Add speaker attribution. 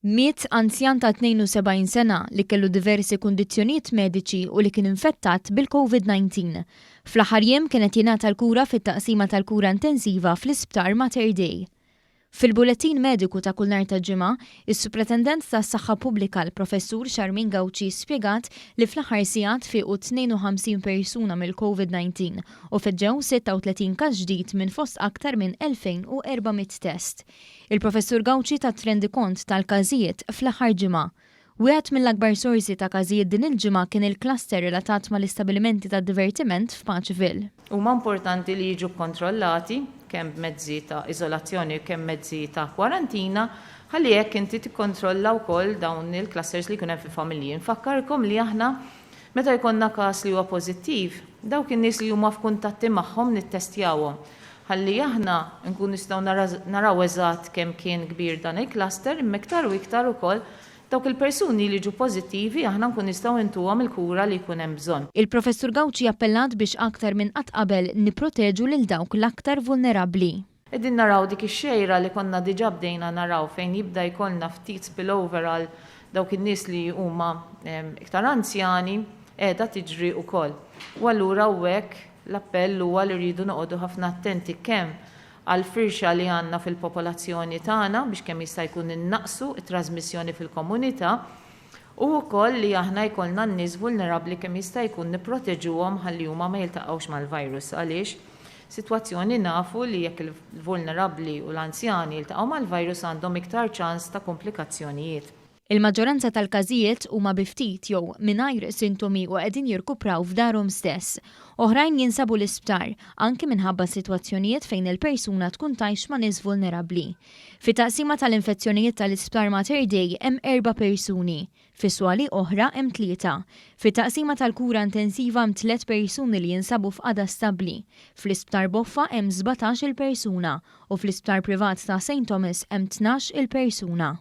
Speaker 1: Miet anzjan ta' 72 sena li kellu diversi kundizzjonijiet mediċi u li kien infettat bil-Covid-19. Fl-aħħar jiem kien qed jingħata l-kura fit-taqsima tal-kura intensiva fl-Isptar Mater Dei. Fil-Bullettin Mediku ta' kull nhar ta' Ġimgħa, is-Supretendent tas-Saħħa Pubblika l-Professur Charmaine Gauci spjegat li fl-aħħar sigħat fiequ 52 persuna mill-Covid-19 u feġġew 36 każ ġdid minn fost aktar minn 2,400 test. Il-Professur Gauci tat rendikont tal-każijiet fl-aħħar ġimgħa. Wieħed mill-akbar sorsi ta' każijiet din il-ġimgħa kien il-cluster relatat mal-istabilimenti tad-divertiment f'Paceville.
Speaker 2: Huma importanti li jiġu kkontrollati, kemm b'mezzi ta' iżolazzjoni u kemm mezzi ta' kwarantina, ħalli hekk inti tikkontrolla wkoll dawn il-clusters li jkun hemm fil-familji. Nfakkarkom li aħna meta jkollna każ li huwa pożittiv, dawk in-nies li huma f'kuntatti magħhom nittestjawhom ħalli aħna nkunu nistgħu naraw eżatt kemm kien kbir dan il-cluster imma iktar u iktar ukoll dawk il-persuni li jiġu pożittivi aħna nkunu nistgħu ntuhom il-kura li jkun hemm bżonn.
Speaker 1: Il-Professur Gauci appellat biex aktar minn qatt qabel nipproteġu lil dawk l-aktar vulnerabbli.
Speaker 2: Qegħdin naraw dik ix-xejra li konna diġà bdejna naraw fejn jibda jkollna ftit spillover għal dawk in-nies li huma iktar anzjani qiegħda tiġri wkoll. U allura hawnhekk L-appell huwa li rridu noqogħdu ħafna attenti kemm għall-firxa li għandna fil-popolazzjoni tagħna biex kemm jista' jkun innaqqsu t-trażmissjoni fil-komunità u wkoll li aħna jkollna n-nies vulnerabbli kemm jista' jkun nipproteġuhom ħalli huma ma jiltaqgħux mal-virus għaliex sitwazzjoni nafu li jekk il-vulnerabbli u l-anzjani jiltaqgħu mal-virus għandhom iktar ċans ta' kumplikazzjonijiet.
Speaker 1: Il-maġġoranza tal-każijiet huma bi ftit jew mingħajr sintomi u qegħdin jirkupraw f'darhom stess. Oħrajn jinsabu l-isptar, anki minħabba sitwazzjonijiet fejn il-persuna tkun tgħix ma' nies vulnerabbli. Fit-taqsima tal-infezzjonijiet tal-Isptar Mater Dei hemm erba' persuni. Fi swali oħra hemm tlieta. Fit-taqsima tal-kura intensiva hemm tliet persuni li jinsabu f'qagħda stabbli. Fl-Isptar Boffa hemm 17-il persuna u fl-Isptar privat ta' Saint Thomas hemm 12-il persuna.